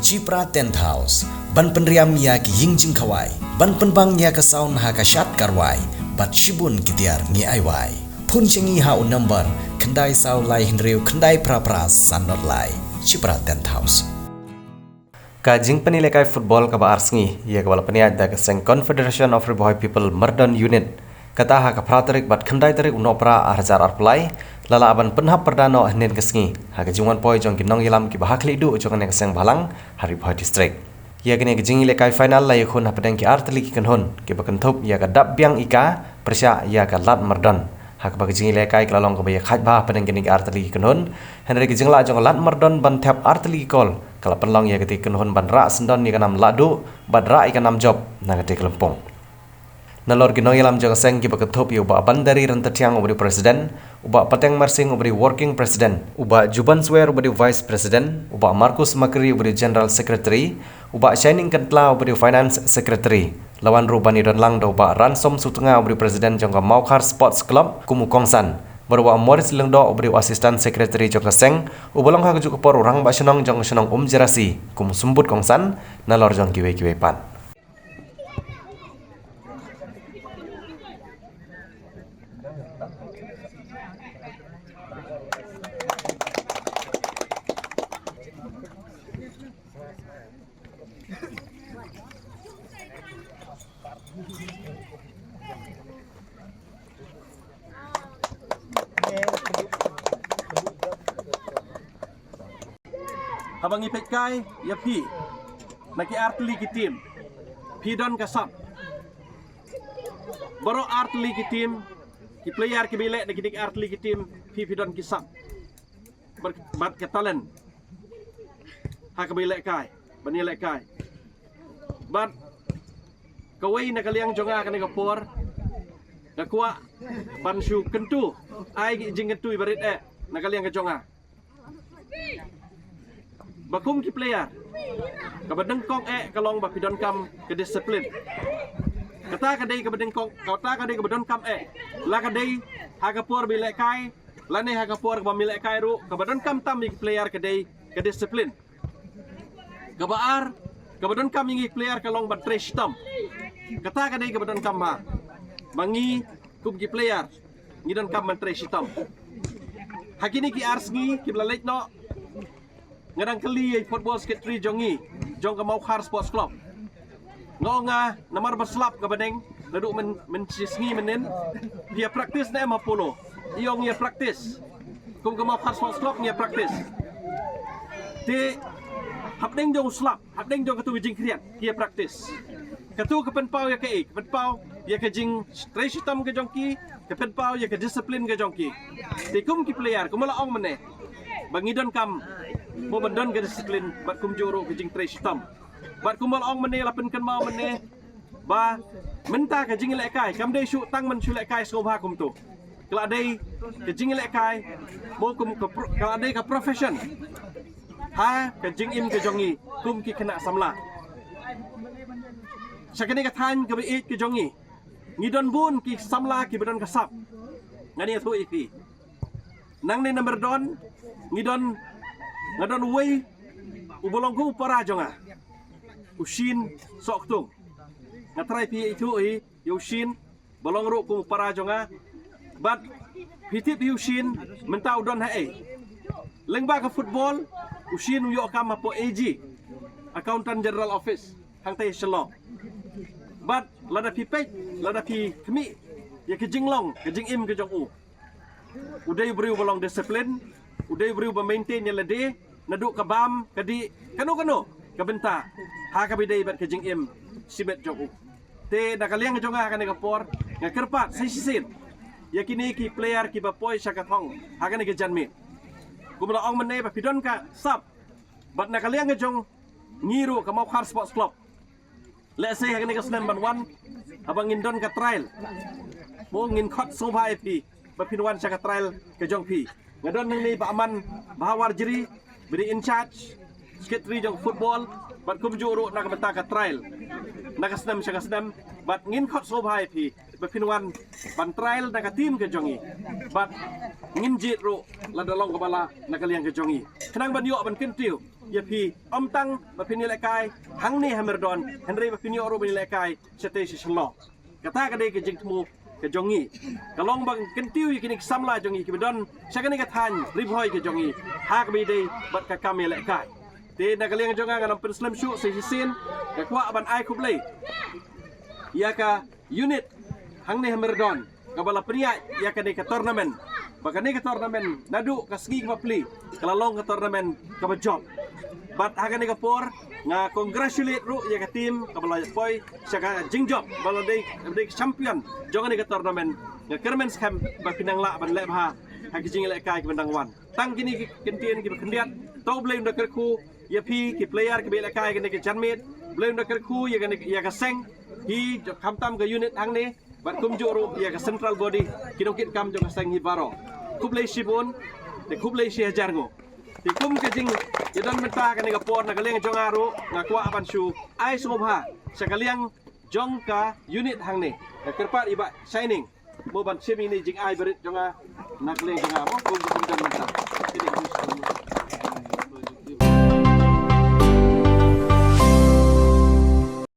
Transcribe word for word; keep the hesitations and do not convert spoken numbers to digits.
Chipra Tent House, ban pynriam ïa ki ïing jingkhawai, ban pynbang ïa ka sound ha ka shad ka rwai, bad shibun ki tiar ngi ai wai. Phone sha ngi ha u number khyndai saw lai hynriew khyndai phra phra san nod lai. Chipra Tent House. Ka jingpynïalehkai football kaba ar sngi ïa kaba la pynïaid da ka seng Confederation of Ri Bhoi People Myrdon Unit, kata ha ka phra tarik bad khyndai tarik u Nohprah ar hajar arphew lai, la lah ban pynhap pyrda noh hynnin ka sngi ha ka jingwan poi jong ki nongïalam kiba ha khlieh duh jong kane ka seng bhalang ha Ri Bhoi District. Ïa kane ka jingïalehkai final la ïakhun hapdeng ki artylli ki kynhun kiba kynthup ïa ka Dap Biang Ika pyrshah ïa ka Lad Myrdon. Ha kaba ka jingïalehkai ka la long kaba ïakhaid bha hapdeng kine ki artylli ki kynhun, hynrei ka jinglah jong ka Lad Myrdon ban thep artylli ki kol ka la pynlong ïa katei ka kynhun ban rah syndon ïa ka nam lahduh bad rah ïa ka nam jop na katei ka lympung. Nalor ki nongïalam jong ka seng kiba kynthup ïa u Bah Bandari Ryntathiang uba dei u president, u Bah Pateng Marsing uba dei u working president, u Bah Juban Swer uba dei u vice president, u Bah Marcus Makri uba dei u general secretary, u Bah Shining Kyntla uba dei u finance secretary. La wan ruh ban ïadon lang da u Bah Ransom Sutnga uba dei u president jong ka Mawkhar Sports Club kum u kongsan, bad u Bah Morris Lyngdoh uba dei u assistant secretary jong ka seng, uba long ha kajuh ka por u rangbah shnong jong ka shnong Umjerasi kum u symbud kongsan, nalor jong kiwei kiwei pat. Haba ngi peit kai ïa phi na ki artylli ki team, phi don ka sap. Baroh artylli ki team, ki player kiba ïaleh na kine ki artylli ki team, phi phi don ki sap bad, bad ka talent ha kaba ïalehkai, ban ïalehkai. Bad kawei na ka liang jong nga kane ka por, nga kwah ban shu kyntu, ai ki jingkyntu iba rit eh na ka liang ka jong nga. Ba kum ki player, kaba nyngkong eh ka long ba phi donkam ka discipline. Kata ka dei kaba nyngkong, kata ka dei kaba donkam eh, la ka dei ha ka por ba ïalehkai lane ha ka por kaba ym ïalehkai ruh, kaba donkam tam ïa ki player ka dei ka discipline. Kaba ar, kaba donkam ïa ngi player ka long ban trei shitom. Kata ka dei kaba donkam bha ba ngi kum ki player ngi donkam ban trei shitom. Ha kine ki ar sngi kiba la leit noh, nga dang kylli ïa i football secretary jong ngi, jong ka Mawkhar Sports Club. Nga ong nga, namar ba slap ka bneng naduh myn, mynshisngi mynnin. Phi ïa practice ne em ha Polo? I ong ïa practice. Kum ka Mawkhar Sports Club ngi ïa practice. Te hapdeng jong u slap, hapdeng jong katu ka jingkhriat, ki ïa practice. Katu ka pynpaw ïa kaei? Ka pynpaw ïa ka jingtrei shitom ka jong ki, ka pynpaw ïa ka discipline ka jong ki. Te kum ki player, kumba la ong mynne, ba ngi donkam mo ban don ka discipline bad kumjuh ruh ka jingtrei shitom. Bad kumba la ong mynne, la pynkynmaw mynne ba mynta ka jingïalehkai kam dei shu tang ban shu lehkai sngewbha kumto. Ka la dei ka jingïalehkai mo kum ka pro-, ka la dei ka profession ha ka jingim ka jong ngi kum ki khynnah samla. Sha kane ka thaiñ kaba ïeit ka jong ngi, ngi don bun ki samla kiba don ka sap. Ngan ïathuh ïa phi. Nangne na Myrdon ngi don, nga don uwei uba long kum u para jong nga, u Shin Sohktung. Nga trai phi ïathuh hi ïa u Shin, ba long ruh kum u para jong nga. Bad phi tip hi u Shin mynta u don haei? Lyngba ka football u Shin u ïoh kam hapoh A G, Accountant General Office, hangtai Shillong. Bad lada phi peit, lada phi khmih ïa ka jinglong ka jingim ka jong u, u dei u briew ba long discipline, u dei u briew ba maintain ïa lade naduh ka bam ka dih, kano kano ka bynta ha kaba ïadei bad ka jingim shimet jong u. Te na ka liang jong nga ha kane ka por, nga kyrpad sa shisien ïa kine ki player kiba poi sha ka thong ha kane ka janmiet, kumba la ong mynne, ba phi don ka sap. Bad na ka liang jong ngi ruh ka Mawkhar Sports Club, lehse ha kane ka snem ban wan, haba ngin don ka trial, mo ngin khot sngewbha ïa phi ba phin wan sha ka trial ka jong phi. Nga don nangne Bah Aman Bahawarjri, ba dei in charge, secretary jong football, bad kumjuh ruh na ka bynta ka trial na ka snem sha ka snem. Bad ngin khot sngewbha ïa phi ba phin wan ban trial na ka team ka jong ngi. Bad ngin jied ruh lada long kaba lah na ka liang ka jong ngi. Khnang ban ïoh ban kyntiew ïa phi, ym tang ba phin ïalehkai hangne ha Myrdon, hynrei ba phin ïoh ruh ban ïalehkai shatei sha Shillong. Kata ka dei ka jingthmu ka jong ngi. Ka long ban kyntiew ïa kine ki samla jong ngi kiba don sha kane ka thaiñ Ri Bhoi ka jong ngi ha kaba ïadei bad ka kam ïalehkai. Te na ka liang jong nga, ngam pynslem shuh sa shisien, nga kwah ban ai khublei ïa ka unit hangne ha Myrdon kaba la pynïaid ïa kane ka tournament. Ba kane ka tournament naduh ka sngi kaba plie ka la long ka tournament kaba jop. Bad ha kane ka por nga congratulate ruh ïa ka team kaba la poi sha ka jingjop, ba la dei, dei champion jong kane ka tournament. Nga kyrmen skhem ba phin nang lah ban leh bha ha ki jingïalehkai kiba dang wan. Tang kine ki kyntien kiba khyndiat, to U Blei un da kyrkhu ïa phi ki player kiba ïalehkai kane ka janmiet. U Blei un da kyrkhu ïa kane, ïa ka seng, hi khamtam ka unit hangne bad kumjuh ruh ïa ka central body, ki nongkitkam jong ka seng hi baroh. Khublei shibun, te khublei shi hajar nguh. Te kum ka jingïadon mynta kane ka por, na ka liang jong nga ruh nga kwah ban shu ai sngewbha sha ka liang jong ka unit hangne, nga kyrpad ïa i Bah Shining mo ban shim ïa kine jingai barit jong nga na ka liang jong nga mo, kum ka jingïadon mynta.